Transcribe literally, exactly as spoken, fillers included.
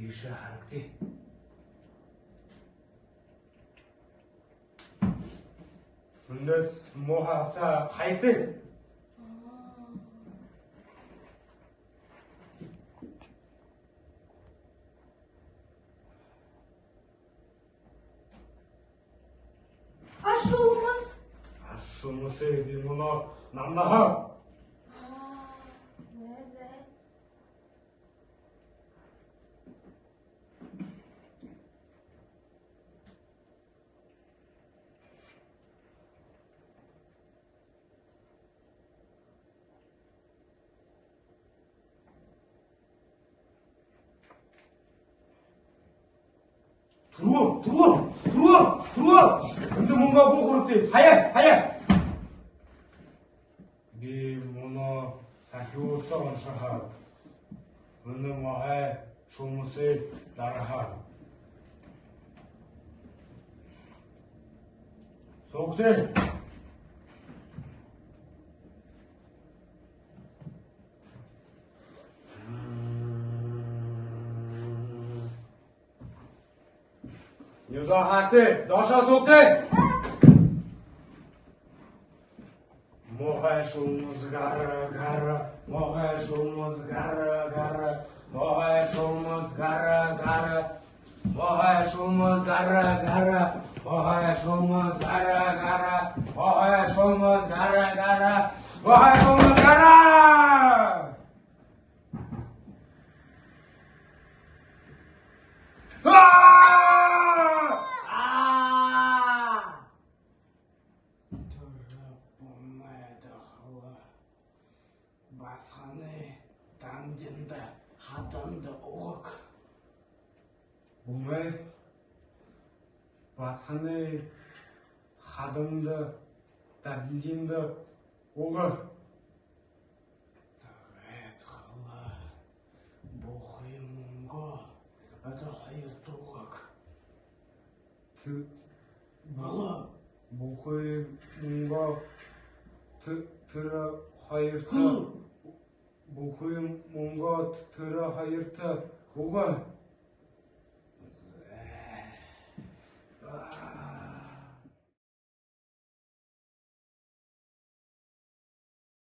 Тиишээ харагты. Эндээс муухай хабсаа хаяты. Аша һүмэс. Аша һүмэсэй би мүнөө намнаһан. Аа, зэ, зэ. Түрөө, түрөө, түрөө, түрөө. Эндэ мүнгэ бү хүрэгты. Хаяа, хаяа. Би мүнөө сахюусаа уншаһан. Мүнөө муухай һүмэсые дараһан. Суугты. Нюдөө харагты, доошоо суугты. Муухай һүмэс гара, гара, муухай һүмэс гара, гара, муухай һүмэс гара, гара, муухай һүмэс гара, гара, муухай һүмэс гара, гара, муухай һүмэс гара, гара, муухай һүмэс гара! Аа! Аа! Түрэ бүмэ дахала. Басаганай дангинда хадамда угаг. Бүмэ басаганай хадамда дангинда уга. Тиигээд хала бүхы мүнгөө одоо хоёрто угаг. Тэ-, бала. Бүхы мүнгөө тэ-, тэрэ хоёрто. Хы. Бүхы мүнгөө тэрэ хоёрто уга.